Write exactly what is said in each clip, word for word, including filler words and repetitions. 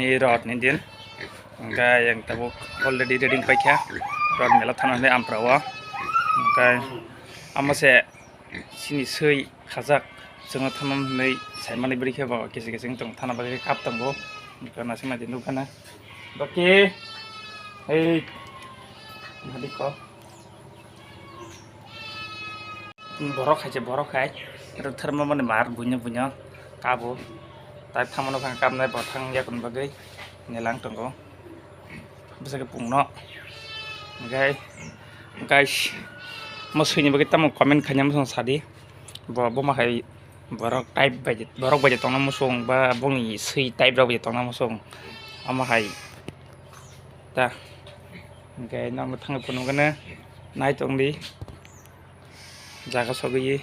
Ni rot ni din. Hwnkhe yang tabuk already ready wngpai kha. Rot mela thana hinwi Ampra o. Hwnkhe amo se chini swi khajak chwngno thana hinwi saimani bwrwi khe bo kisi kisi wng tong thana bagwi kap tongo. Hwnkhe naisingma din nukha na. Baki. Hey. Hadi ko. Borok hai se borok hai. Ero therma mani mar buino buino kabo. Tai thamano kang kapnai bo thang yakun bagwi nelang tongo. Bwsakhe pungno. Hwnkhe guys, mo swini bagwi tamo comment khaina mwsang sadi. Bo, bo ma hai borok type bai, borok bai tongna muchung ba bongni swi type rok bai tongna muchung. Omo hai ta. Hwnkhe nokno thangwi phunukgwno nai tongdi. Jaga sogwi.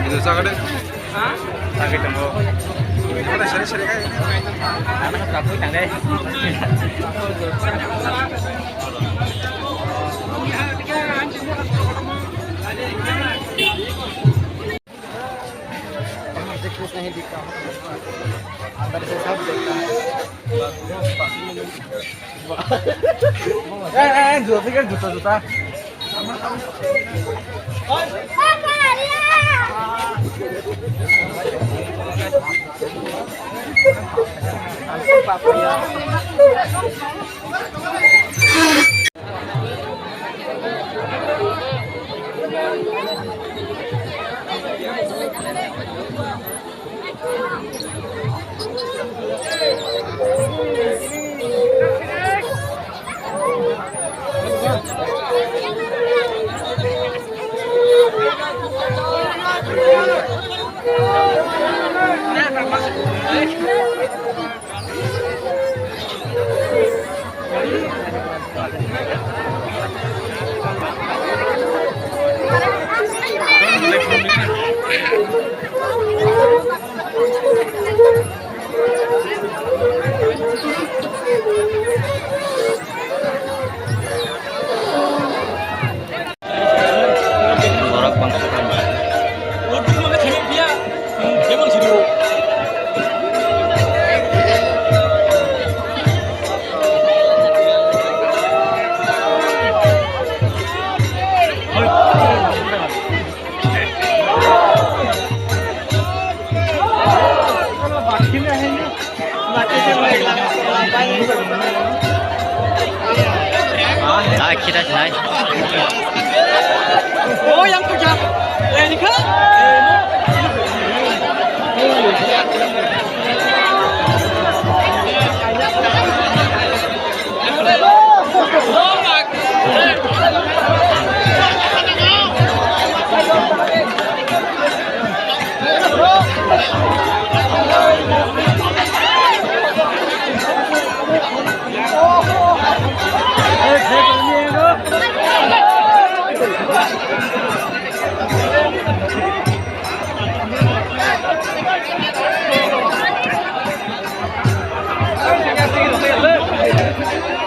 Ini jaga de. Jaga tongo. Ada sari sari kai. Ano ka pui tang de. बाहर से कुछ नहीं दिखता, अंदर से सब दिखता है। ए, ए, ए, जूता, जूता, जूता। Borok bangsa khan. Ah, kita sinai. Oh, yang kerja. Eh, ini kan?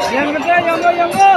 Yang gede, yang gede, yang gede.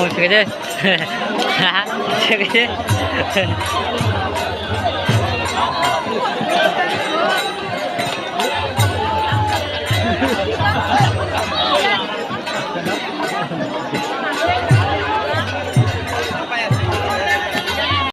Sige de. Sige de.